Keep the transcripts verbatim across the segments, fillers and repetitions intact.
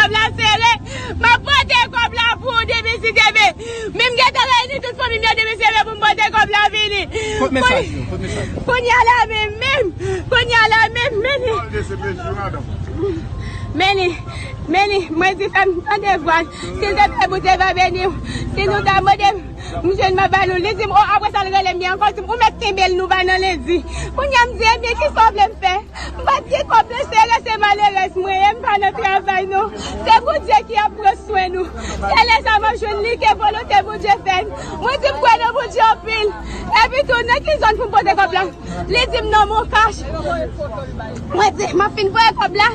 Kòb la sere, m ap pote kòb la pou ou demen si Dye vle. Men m gentan reyini tout fanmi m yo demen si Dye vle pou m pote kòb la vini. Kot mesaj yo? Kot mesaj yo? Kounye a la menm, menm. Kounye a la menm, menm. Meni, meni, mwen di fè m tande vwa l. Si l te fè Bondye va beni w. Si nou ta mande m, m jwenn m a ba nou. Li di m, o, apre sa l rele m byen ankò, l di m, ou mèt kenbe l, nou va nan lendi. Kounye a m di, ebyen, kisa w vle m fè? M pa t gen kòb, mwen sere, se malerèz mwen ye, m pa nan travay non. Se Bondye ki ap pran swen nou. Se lè sa m ap jwenn li ke volonte Bondye fèt. Mwen di m kwè nan Bondye anpil. Epi tou, nan ki zòn pou m pote kòb la? Li di m nan Moncash. Mwen di, m ap fin voye kòb la.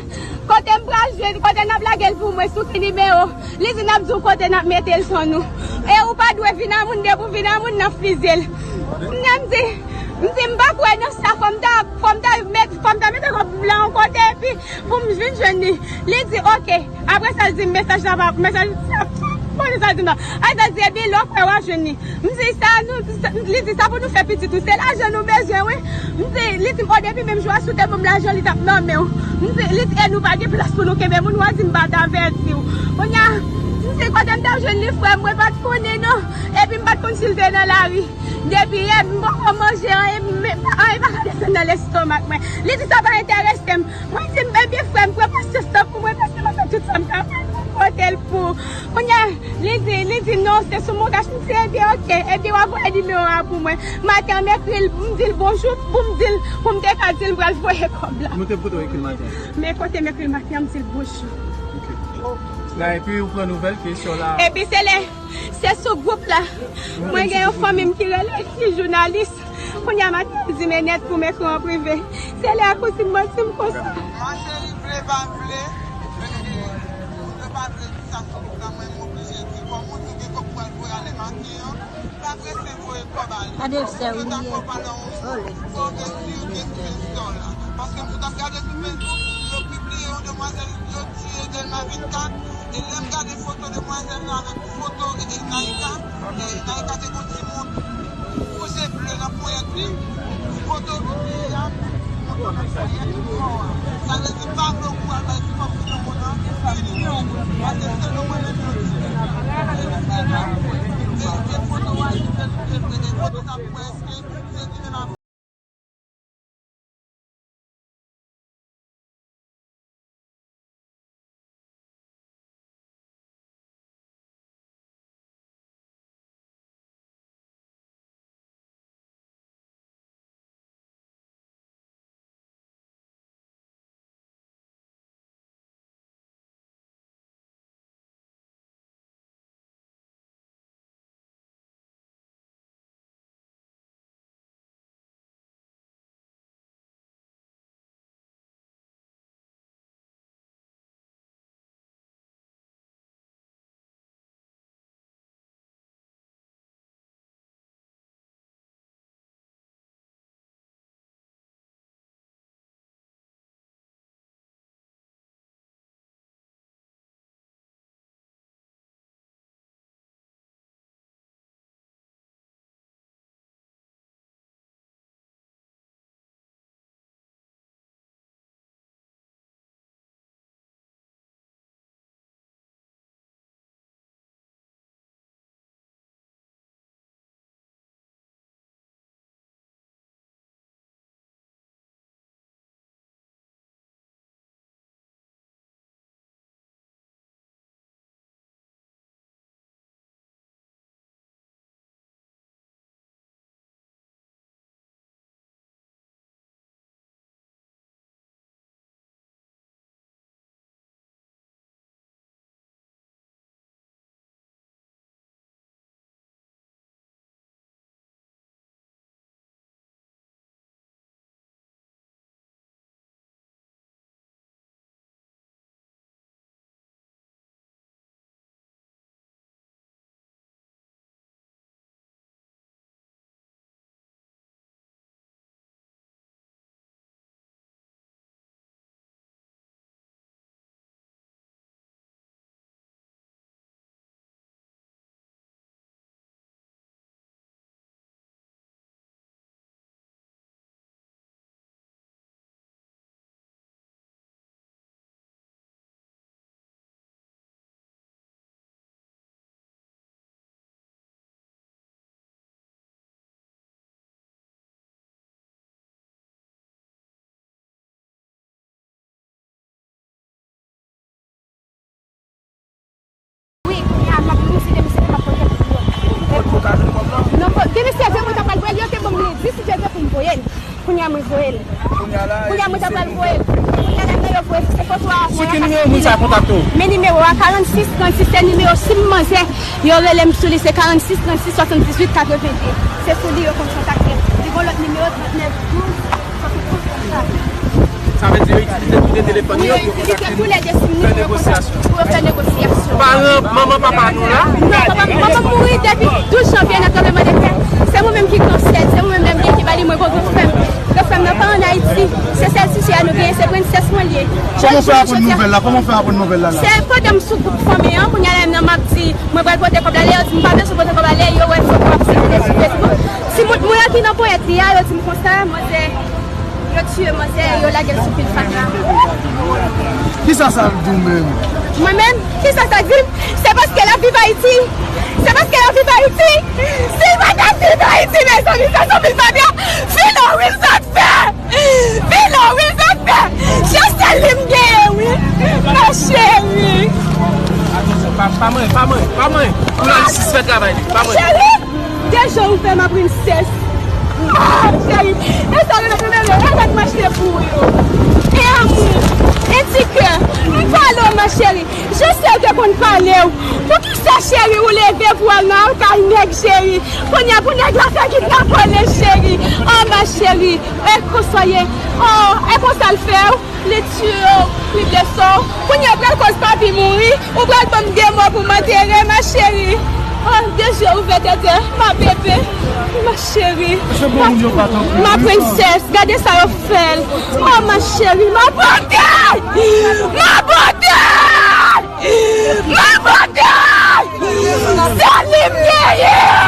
Kote m pral jwenn, kote n ap lage l pou mwen, sou ki nimewo? Li di n ap di w kote n ap mete l san nou. E ou pa dwe vin a moun, depi w vin a moun, n ap fizye l. M di, m di, m pa kwè nan sa, fò m ta, fò m ta met, fò m ta mete kòb la yon kote, epi pou m vin jwenn li. Li di, oke. Apre sa, l di m, mesaj la pa, mesaj la, konnen sa l di m nan. Apre sa, l di, ebyen, lè w kwè, w a jwenn li. M di, sa nou, sa, li di, sa pou nou fè pitit ou, se lajan nou bezwen, wi. M di, li di m, o, depi menm jou a, si w te ban m lajan, li t ap nan men w. M di, li di, e nou pa gen plas pou nou kenbe moun, w a di m pa t avèti w. Kounye a, m di, kote m t ap jwenn li, frè m, mwen pa t konnen, non. Epi m pa t konn si l te nan lari. Depi yè, m poko manje anyen, m, anyen pa ka desann nan lestomak mwen. Li di, sa pa enterese m. Mwen di, ebyen, frè m, pran pasyans lan pou mwen, paske m ap fè tout sa m ka fè pou m pote l pou ou. Kounye a, li di, li di, non, se sou Moncash. M di, ebyen, oke. Ebyen, w a voye nimewo a pou mwen. Maten an, m ekri l, m di l bonjou, pou m di l, pou m te ka di l m pral voye kòb la. Mwen te kote w ekri l maten an? Men kote m ekri l maten an, m di l bonjou. Ok. La, epi ou pran nouvèl ke sè w la. Epi se lè, se sou gwoup la, mwen gen yon fanmi m ki rele, ki jounalis. Kounye a maten, m di, men nèt pou m ekri an prive. Se lè a kousin m manti m konsa. Ma cheri, vle pa vle, e, moun yo pa vle di sa sou moun nan, mwen m oblije di, kòm ou di gen kòb pou al voye ale maten an, pa prese voye kòb ale. Gade sè ou ye. Fò w gen sir ke se sè w la. Paske m t ap gade sou Facebook, yo pibliye yon demwazèl, yo tiye Dèlma vennkat, e lè m gade foto demwazèl la avèk foto, e, Naïka, e, Naïka te gon timoun, kou je ble nan ponyèt li, foto pibliye a, foto nan ponyèt kò a. Sa vle di pa vle w kou al bay ti kòb sou timoun nan, fini non. Paske se nou mwen menm yo di. E, e, e foto a, e, e foto sa prèske, se li menm a Si misye vle, mwen ta pral voye l, yo te ban m ledi, si Dye vle, pou m voye l. Kounye a, mwen voye l. Kounye a, mwen ta pral voye l. Kounye a, la, yo voye se foto a. Sou ki nimewo moun sa kontakte w? Men nimewo a, karannsis trannsis, se nimewo sim manzè. Yo rele m sou li, se karannsis trannsis swasanndizuit katrevenndi. Se sou li yo konn kontakte m. Li gon lòt nimewo, trannèf douz swasanndouz konsa. Sa vle di yo itilize tou de telefòn yo pou yo kontakte nou, fè negosyasyon. Pou yo fè negosyasyon. Paran, manman, papa nou la? Non, papa, manman m mouri depi douz janvye nan tranblemanntè. Se mwen menm ki gran sè l, se mwen menm ki ba li mwen gon gran frè m. Gran frè m nan pa ann Ayiti. Se sèl sisi a nou genyen, se prensès mwen l ye. Kòman w fè aprann nouvèl la? Kòman w fè aprann nouvèl la la? Se pandan m sou gwoup fanmi an, kounye a la menm nan m ap di, mwen pral pote kòb la, lè yo di m pa bezwen pote kòb la, lè yo wè foto ap sikile sou Facebook. Timoun mwen an ki nan ponyèt li a, yo di m konsa, manzè, yo tiye manzè, yo lage l sou pil fatra. Kisa sa di w menm? Mwen menm, kisa sa di m? Se paske l ap viv Ayiti. Se paske l ap viv Ayiti. Si l pa t ap viv Ayiti, mezanmi, sa se yon pil fatra. Filo, wi, sa fè. Filo, wi, sa fè. Se sèl li m genyen, wi. Ma chérie. Atansyon, pa, pa manyen, pa manyen, pa manyen. Pou lajistis fè travay li, pa manyen. Cheri, de je ouvè ma princesse. Ah, cheri, e sa yo mete mele, e gad m achte pou ou yo. E amou, e ti kè, m pale w, ma chérie. Je sais w te konn pale w. Poukisa, cheri, ou leve pou w al nan kay nèg, cheri? Kounye a pou nèg la fè kidnape w, cheri. Oh, ma chérie, e konsa ye. Oh, e konsa l fè w. Li tiye w, li blese w. Kounye a w pral koz papi mouri, ou pral ban m de mò pou m antere, ma chérie. Oh, de je ouvè tètè, ma bébé, ma chérie, ma, ma princesse, gade sa yo fè l. Oh, ma chérie, ma beauté! Ma beauté! Ma beauté! Sa li m genyen!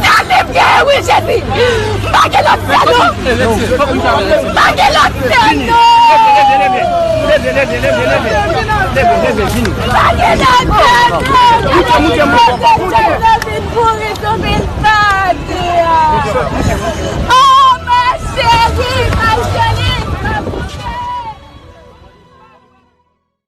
Sa li m genyen, wi, Jezi! M pa gen lòt sè, non! M pa gen lòt sè, non! M pa gen lòt sè, non! Gade kote Jezi vin mouri sou pil fatra! Oh, ma chérie, ma chérie!